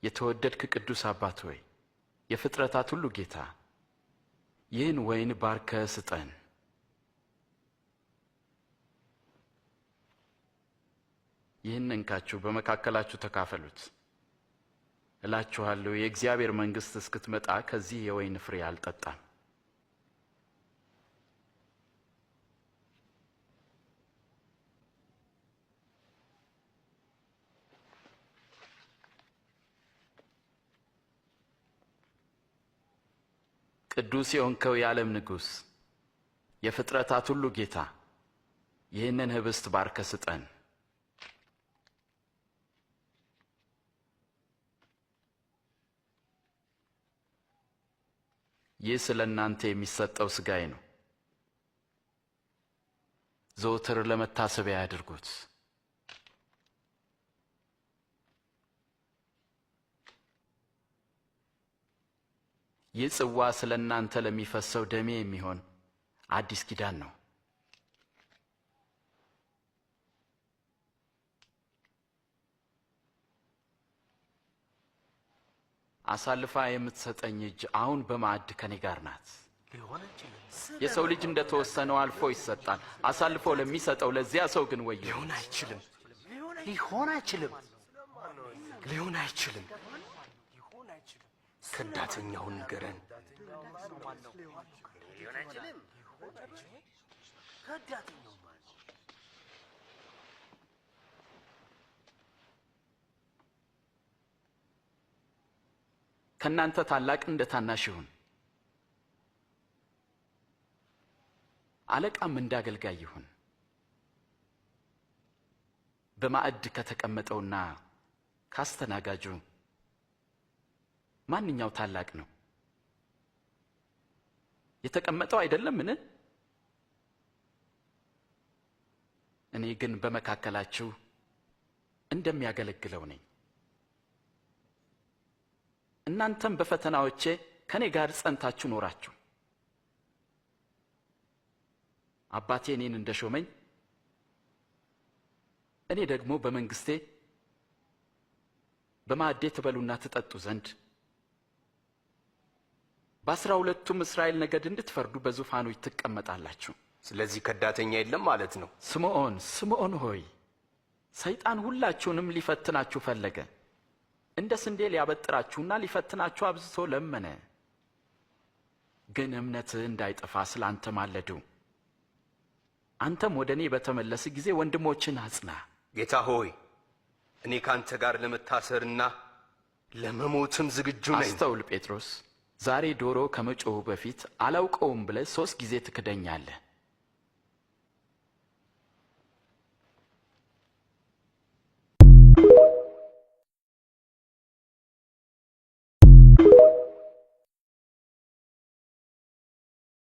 የተወደድክ ቅዱስ አባት ሆይ፣ የፍጥረታት ሁሉ ጌታ፣ ይህን ወይን ባርከ ስጠን። ይህን እንካችሁ በመካከላችሁ ተካፈሉት። እላችኋለሁ፣ የእግዚአብሔር መንግሥት እስክትመጣ ከዚህ የወይን ፍሬ አልጠጣም። ቅዱስ የሆንከው የዓለም ንጉሥ፣ የፍጥረታት ሁሉ ጌታ፣ ይህንን ኅብስት ባርከ ስጠን። ይህ ስለ እናንተ የሚሰጠው ሥጋዬ ነው። ዘወትር ለመታሰቢያ ያድርጉት። ይህ ጽዋ ስለ እናንተ ለሚፈሰው ደሜ የሚሆን አዲስ ኪዳን ነው። አሳልፋ የምትሰጠኝ እጅ አሁን በማዕድ ከኔ ጋር ናት። የሰው ልጅ እንደተወሰነው አልፎ ይሰጣል። አሳልፎ ለሚሰጠው ለዚያ ሰው ግን ወዮ። ሊሆን አይችልም። ሊሆን አይችልም። ሊሆን አይችልም። ከዳተኛውን ንገረን። ከእናንተ ታላቅ እንደ ታናሽ ይሁን፣ አለቃም እንደ አገልጋይ ይሁን። በማዕድ ከተቀመጠውና ካስተናጋጁ ማንኛው ታላቅ ነው? የተቀመጠው አይደለምን? እኔ ግን በመካከላችሁ እንደሚያገለግለው ነኝ። እናንተም በፈተናዎቼ ከእኔ ጋር ጸንታችሁ ኖራችሁ። አባቴ እኔን እንደሾመኝ እኔ ደግሞ በመንግስቴ በማዕዴ ትበሉና ትጠጡ ዘንድ በ12ቱም እስራኤል ነገድ እንድትፈርዱ በዙፋኖች ትቀመጣላችሁ። ስለዚህ ከዳተኛ የለም ማለት ነው። ስምዖን፣ ስምዖን ሆይ፣ ሰይጣን ሁላችሁንም ሊፈትናችሁ ፈለገ። እንደ ስንዴ ሊያበጥራችሁና ሊፈትናችሁ አብዝቶ ለመነ። ግን እምነትህ እንዳይጠፋ ስለ አንተ ማለዱ። አንተም ወደ እኔ በተመለስ ጊዜ ወንድሞችን አጽና። ጌታ ሆይ፣ እኔ ካንተ ጋር ለመታሰርና ለመሞትም ዝግጁ ነኝ። አስተውል ጴጥሮስ፣ ዛሬ ዶሮ ከመጮሁ በፊት አላውቀውም ብለህ 3 ጊዜ ትክደኛለህ።